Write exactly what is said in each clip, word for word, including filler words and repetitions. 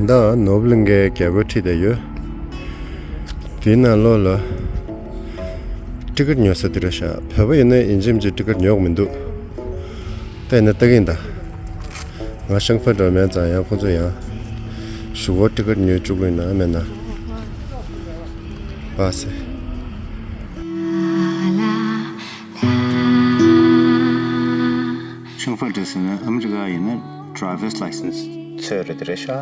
ད་ནོར་བུ་གླིང་གའི་རྒྱལ་སྒོའི་འཁྲིས་དེ་ཡོད། དེའི་ནང་ལོགས་ལ་ཊི་ཀེ་ཊི་ཉོ་ས་དེ་རེད་ཤག་བོད་པ་ཡིན་ན་ཡིན་གཅིག་མིན་གཅིག་ཊི་ཀེ་ཊི་ཉོ་གི་མི་འདུག་ད་ཡིན་ན་ལྟ་གི་ཡིན་ད། ང་ཤང་ཧྥེ་འགྲོ་མེད་ཙང་ཡང་ཁོང་ཚོ་ཡང་གཞུག་གུ་ཊི་ཀེ་ཊི་ཉོ་བཅུག་གི་ཡིན་ན་མེད་ན། པ་སེ། ཤང་ཧྥེ་འགྲོ་ཟེར་ན་ཨ་མི་རི་ཀ་ཡིན་ན་ཌི་རའི་ཝར་སི་ལའི་སེན་སི་འཚོལ་རེད་དེ་རེད་ཤག་ཨ་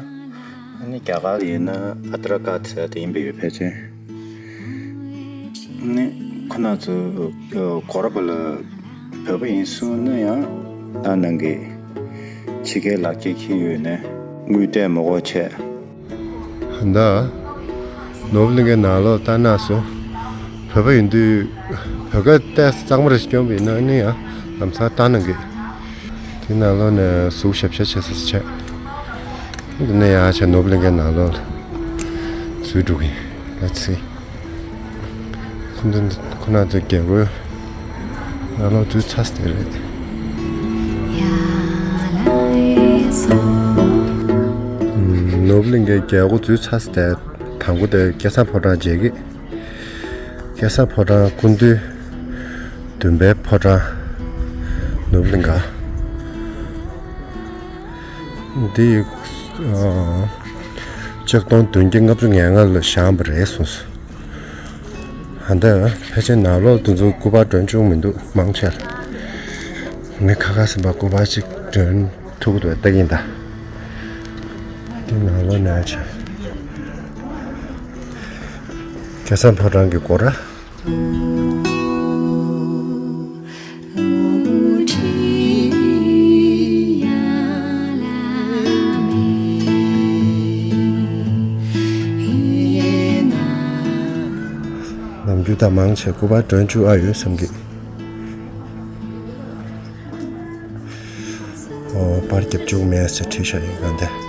ནི་རྒྱ་གར་ཡིན་ན་ཨ་དྷར་ཀར་ཌི་ཟེར་དེ་ཡིན་པས་ཡོད་ཕལ་ཆེར། ནི་ཁོ་ན་ཚོ་གོ་ར་པ་ལ་བོད་པ་ཡིན་གསུངས་ན་ཡང་ད་ནང་གི་ཕྱི་རྒྱལ་ལག་འཁྱེར་འཁྱེར་ཡོད་ནས་དངུལ་སྤྲད་མ་དགོས་བྱས། ད་ནོར་བུ་གླིང་གའི་ནང་ལོགས་ལྟ་ན་སོང་། བོད་པ་ཡིན་དུས་བོད་སྐད་བལྟས་གཙང་མ་རེ་སྐྱོན་པ་ཡིན་ན་ནི་ཡང་ལམ་སང་ལྟ་ན་གི། དེ་ནང་ལོགས་ནས་གཟུགས་ཞབས་ཞུ་བྱེད་ས་བྱས། འདི་ནས་ཡར་བྱས་ནོར་བུ་གླིང་གའི་ནང་ལོགས་ལ་འཛུལ་འགྲོ་གི་ཡིན། Let's see. ཁོ་ཚོ་ཁོ་ན་ཚོ་རྒྱལ་སྒོའི་ནང་ལོགས་འཛུལ་ཚར་ཟེར་རེད། ནོར་བུ་གླིང་གའི་རྒྱལ་སྒོ་འཛུལ་ཚར་ཟེར། དང་པོ་དེ་སྐལ་བཟང་ཕོ་བྲང་མཇལ་གི། སྐལ་བཟང་ཕོ་བྲང་། སྐུ་མདུན། བདུན་པའི་ཕོ་བྲང་། ནོར་བུ་གླིང་ག་འདི་ཨ་ཆིག་སྟོང་བདུན་བརྒྱ་ལྔ་བཅུ་ང་ལྔ་ལ་བཞེངས་པ་རེད་གསུངས་སོང་། ད་ལྟ་ཕལ་ཆེར་ནང་ལོགས་དེ་ཚོ་སྐུ་པར་སྒྲོན་བཅུག་མི་འདུག་མང་ཆེ་བ། མི་ཁ་ཁ་ཟིན་པ་སྐུ་པར་ཅིག་སྒྲོན་ཐུབ་ཀྱི་འདུག་ལྟ་གིན་ད། འདི་ནང་ལོགས་ནས་ཆ། སྐལ་བཟང་ཕོ་བྲང་གི་སྒོ་ར། ནམ་རྒྱུན་ད་མང་ཆེ་སྐུ་པར་སྒྲོན་བཅུག་ཨ་ཡོད་བསམ་གི། ཨོ། པར་རྒྱབ་བཅུག་མེད་ཟེར་བྲིས་བཞག་ཡོད་ག་འདི།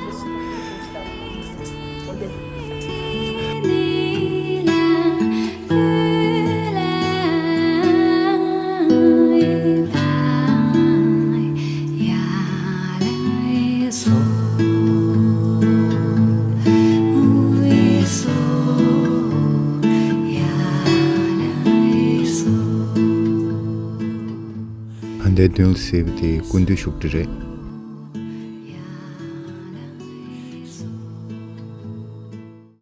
ད་ལྟའི་མདུན་ལ་གཟིགས་པ་དེ་སྐུ་མདུན་བཞུགས་ཁྲི་རེད།